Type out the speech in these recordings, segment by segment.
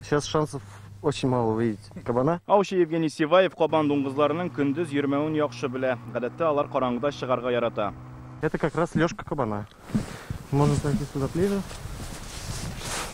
Сейчас шансов очень мало увидеть кабана. Аучы Евгений Сиваев кабан дуңгызларының көндез йөрмәвен яхшы белә. Гадәттә алар караңгыда чыгарга ярата. Это как раз лёжка кабана. Можно зайти сюда ближе.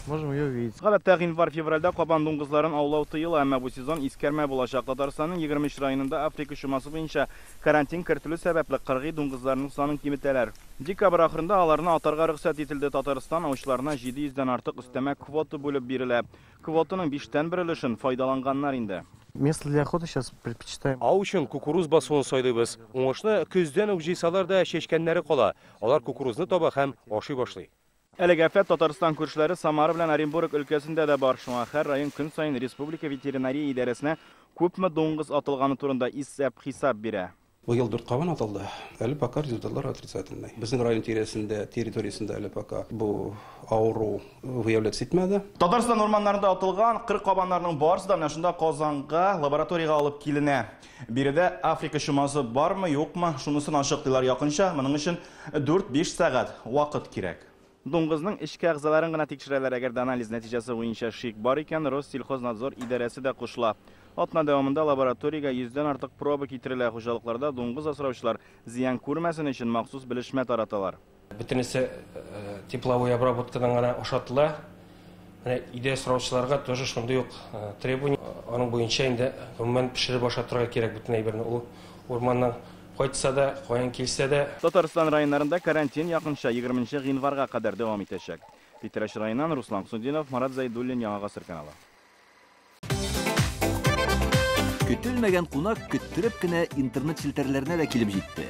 Можем ее увидеть. Гадәттә гыйнвар-февральдә кабан дуңгызларын аулау тыела, әмма бу сезон искәрмә булачак. Татарстанның 23 районында Африка чумасы буенча карантин кертелү сәбәпле кыргый дуңгызларның санын киметәләр. Декабрь ахырында аларны атарга рөхсәт ителде. Татарстан аучыларына 700 дән артык өстәмә квота бүлеп бирелә. Квотаның биштән бер өлешен файдаланганнар инде. Место для охоты сейчас предпочитаем. Ау өчен кукуруз басуын сайлыйбыз. Уңышны көздән үк җыйсалар да, чәчкәннәре кала. Алар кукурузны таба һәм ашый башлый. Әлеге афәт Татарстан күршеләре Самара белән Оренбург өлкәсендә дә бар. Шуңа һәр район көн саен республика ветеринария идарәсенә күпме дуңгыз атылганы турында исәп-хисап бирә. Быел 4 кабан атылды. Әле пока результатлар отрицательный. Безнең район тирәсендә, территориясендә әле пока бу авыру выявляться итмәде. Татарстан урманнарында атылган 40 кабаннарның барысы да менә шунда Казанга лабораториягә алып киленә. Биредә Африка чумасы бармы, юкмы, шунысын ачыклыйлар якынча. Моның өчен 4-5 сәгать вакыт кирәк. Дуңгызның эчке әгъзаларын гына тикшерәләр, әгәр дә анализ нәтиҗәсе буенча шик бар икән, Россельхознадзор идарәсе дә кушыла. Атна дәвамында лабораториягә 100дән артык проба китерелә. Хуҗалыкларда дуңгыз асраучылар зыян күрмәсен өчен махсус белешмә тараталар. Бөтенесе тепловой обработкадан гына ашатыла. Менә өйдә асраучыларга тоже шундый ук требование. Аның буенча инде гомумән пешереп ашатырга кирәк бөтен әйберне. Ул урманнан кайтса да, каян килсә дә. Татарстан районнарында карантин якынча 20 гыйнварга кадәр дәвам итәчәк. Питрәч районыннан Руслан Хуснулдинов, Марат Зайдуллин, Яңа Гасыр каналы. Көтелмәгән кунак көттереп кенә интернет челтәрләренә дә килеп җитте.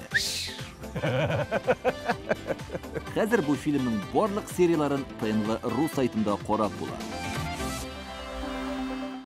Хәзер бу фильмның барлык серияләрен ТНВ ру сайтында карап була.